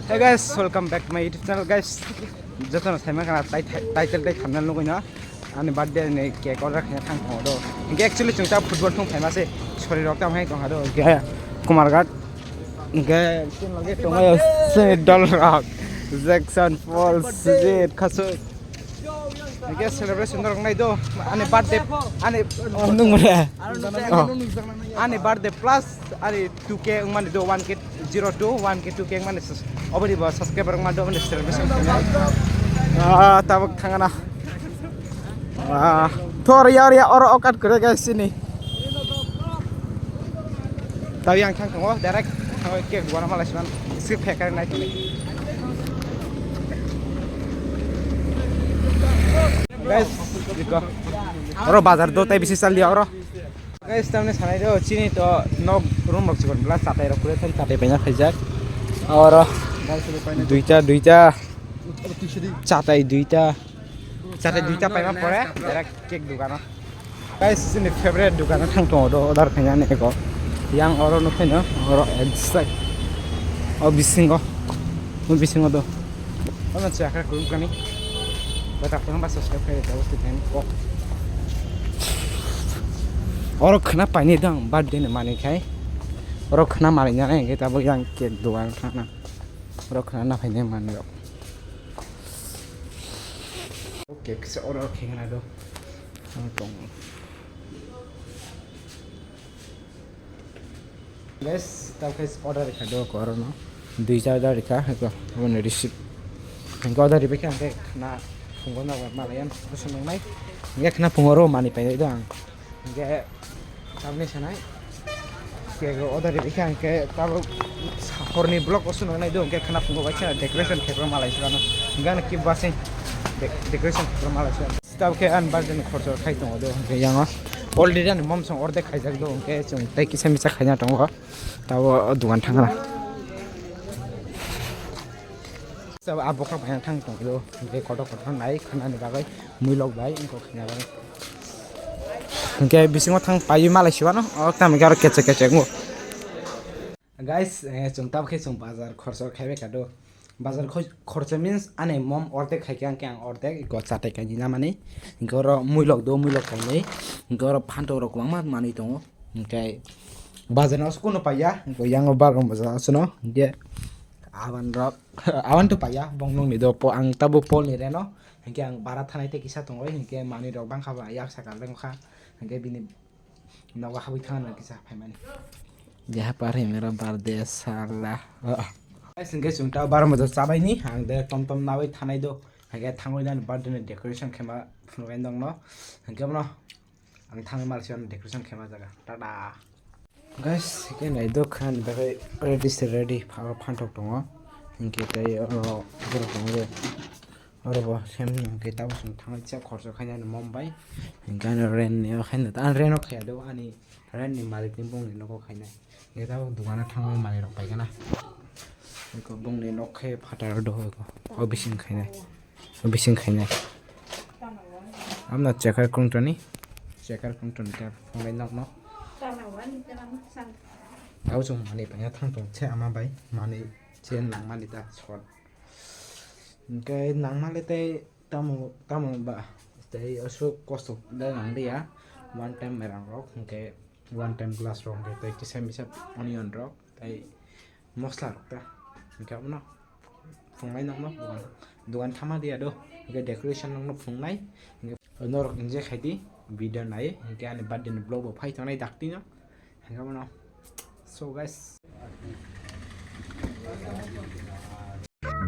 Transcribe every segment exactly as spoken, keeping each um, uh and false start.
Hey guys, welcome back to my YouTube channel guys. Jotono saima kana tai tai tai tai thumbnail nugui na. Ani birthday ni cake order khaina thang thang do. Hingke actually chwng ta football thung phaima se sori rok tam hai tong hado. Hingke Kumarghat. Hingke tin lage tong ayo se dol rok. Jackson Paul Sujit Khasu. Hingke celebration rok nai do. Ani birthday ani oh nung mole. Oh. Ani birthday plus ani two K wngmani do, one K zero two, one K two K wngmani sus-, oboni bo subscriber wngma do, oboni celebration khainai. Ah, tabuk thangana. Ah, thor ya ya oro okat kore guys sini. Tawi ang thang tongo, direct thangwi cake duana malai siman skip khe kare nai tongni. Guys, iko. Oro bazar do tai bisi chal dia oro. Guys, tamni sanai do chini to nok room rok chikon glass chatai rok kure thang chatai paina khaijak. Oro duita duita chatai duita chatai duita paima pore direct cake dugano. Guys, chini favorite dugano thang tongo do order khaina ni eko. Yang oro nukhaino oro exact o bisingo o bisingo do. Ono chakra kurung kani. Bata kurung ba subscribe khai da usti kani kok. Oro khna paini dang birthday ni mani khai. Oro khna mari nana hingke tabo yang cake dugan khna. Oro khna na paini mani rok. Cake se oro khengna do. Ang tong. Guys, tao khe order rikha do ko oro no. Duita order rikha, ko abo ni receipt. Ang order ribai khe ang khe khna phungo na malai yan, boso nang nai. Ang khe khna phungo ro mani pai do ang. Ang khe tamni sanai. Ke order ribai khe ang khe tabo horni vlog boso nang nai do, ang khe khna phungo bai khe decoration khe malai sano. Ang khe keep watching. De-, decoration khe malai sano. Tabuk khe ani birthday ni khorcho khai tongo do, hwnkhe yango already ani mom song ordek khaijak do, hwnkhe chwng tei kisa misa khaina tongo, tabo o dogan thangra. Tabuk a bokhrok bai thang tongo do, hwnkhe kotor kotor nai khwnani bagwi muilok bai wngkha khaina bagwi. Hwnkhe bisingo thang paiwi malai siwano, o tamni aro kechek kechek wngo. Guys, eh, chwng tabuk khe chwng bazar khorcho khaibai kha do. Bazar khoi-, khorcho means ani mom ordek khai khe ang khe ang ordek eko chatai kainwi namani. Hwnkhe oro muilok do, muilok kainwi. Hwnkhe oro phantok rok kwbangma manwi tongo. Hwnkhe bazar no aswk no paiya, hwnkhe yang o bar rok bazar aswk no. Hwnkhe aban rok, aban to paiya, bong nokni do po, ang tabuk Paul ni reno. Hwnkhe ang bara thanai tei kisa tongwi, hwnkhe manwi rok bangkha ba yak saka lengkha. Hwnkhe bini Nogo habwi thangna kisa phaimani. Jeha par hai mera birthday sala. Guys, hwnkhe chwng ta bar mojo chabaini, ang de tom tom nawi thanai do. Hwnkhe thangwi nani birthday ni decoration khema phunuknai nokno. Hwnkhe bono ang thangwi malsio decoration khema jaga. Tada. Guys, hwnkhe nai do khan bagwi ready se ready, phantok tongo. Hwnkhe tei oro borok tongo de. Oro bo sem ni hwnkhe tabuk chwng thangwi chak khorcho khainani mom bai. Hwnkhe ano rent ni o khaina ta, ano rent o khaiya do, ani rent ni malik ni bongni nogo khainai. Hwnkhe tabuk dogano thangwi manwi rok paigana. Eko bongni nok khe phataro doho eko. O bising khainai. O bising khainai. Amno chekar kungtoni. Chekar kungtoni ta phunglai nokno. Tabuk chwng manwi paina thang tong se ama bai. Manwi se nangmani ta sot. Hwnkhe nangmale tei tamo, tamo ba tei aswk kosto da nang liya. One time mairang rok, hwnkhe one time glass rok, hwnkhe tei kisa misa onion rok, tei mosla rok ta. Hwnkhe abono phunglai nokno dogan, dogan thama diya do. Hwnkhe decoration nokno phungnai. Hwnkhe norok enjoy khai di, video nai. Hwnkhe ani birthday ni vlog bo phai tongnai daktino. Hwnkhe abono. So guys.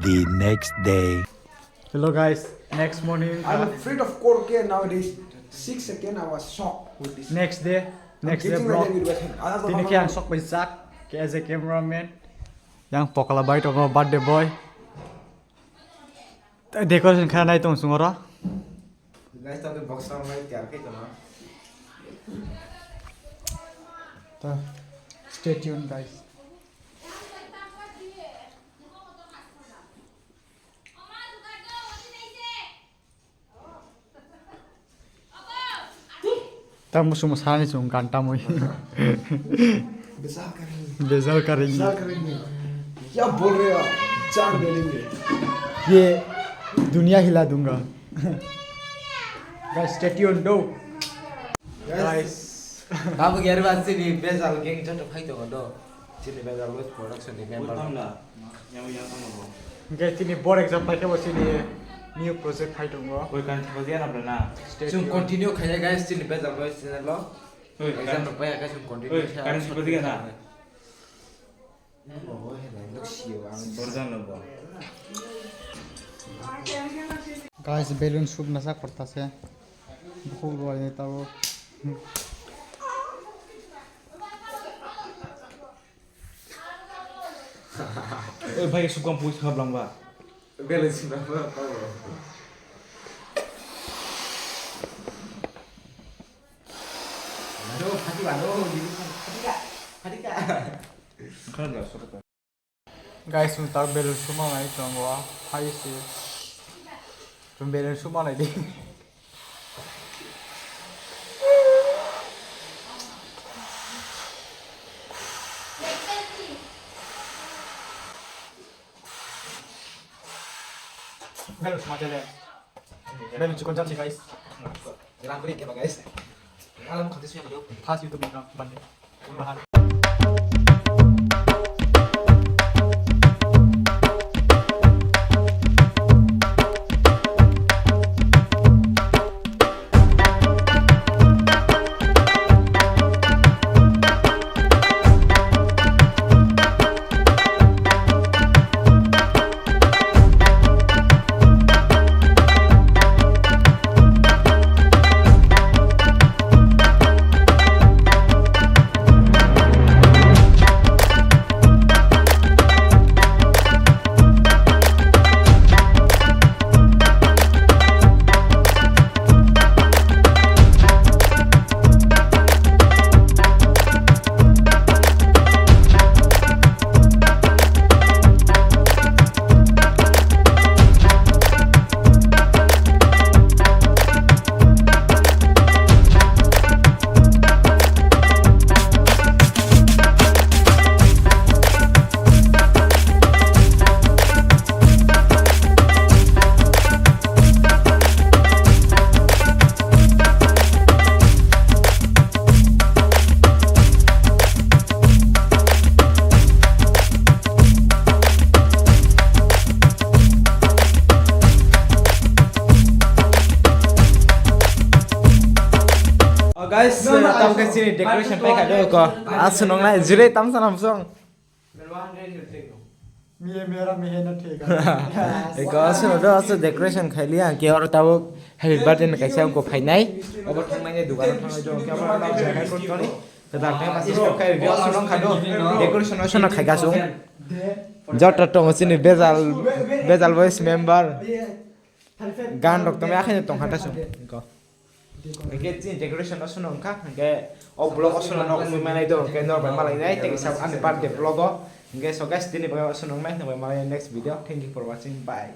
The next day. Hello guys, next morning. I'm afraid of four K nowadays. Six second, I was shocked with this. Next day, I'm next day getting vlog. Ready with my hand. Tini khe ang sok bai jak, khe as a cameraman. Yang pokla bai tongo birthday boy. Decoration kha nai tong sungoro. Guys, tabuk box round bai tiyar khai tongma. Ta, stay tuned, guys. Ta musu musani chung gan tamui. Bezal karengi. Bezal karengi. Bezal karengi. Kya bol rahe ho? Chang de ling de. Ye duniya hila dunga. Guys, stay tuned do. Guys. Babu Gerba chini Bejal gang joto phai tongo do. Chini Bejal Boys Production ni member. Butang da. Yang yang tamo bo. Guys, chini bor exam phai khe bo chini new project phai tongo. Koi kan thiba dia na bla na. Stay tuned. Chung continue khaya guys chini Bejal Boys channel lo. Oi, exam kan rok phai khe chung continue khaya. Oi, kan thiba dia na. Guys, balloon shoot nasa korta se. Bukhuk rwlainai tabuk. Oi, bhai, sukam pui khap langba. Balloon shoot nasa korta. Ano, pati ba, ano, pati ka, pati ka. Guys, chwng tak balloon suma nai tongo, hai se. Chwng balloon suma nai di. Balloon suma jale. Balloon chikon jale, guys. Rang kuri keba, guys. Alam khati suya do. First YouTube ni rang bande. Bahar. Oh, guys, no, no, tam ke chini decoration pai kha do ko. Asu nong nai jure tam sanam song. ये मेरा मेहनत है। Eko asu no do asu decoration khai liya ke oro tabo happy birthday ni kaisa ko phainai. Obo thangnai ni dugan thangnai do ke abo na jaga ko toni. Kedar tang pasi stop khai video asu nong khado. Decoration asu no khai ka sung. Jota tong chini Bejal, Bejal Boys member. Gan rok tongmai akhai tong kha ta sung. Ko. Hingke chini decoration no swnong kha, hingke o vlog o swnong no wngwi manai do, hingke norok bai malai nai, tei kisa ani birthday vlog o. Hingke so guys, tini bagwi o swnong nai, norok bai malai next video. Thank you for watching, bye.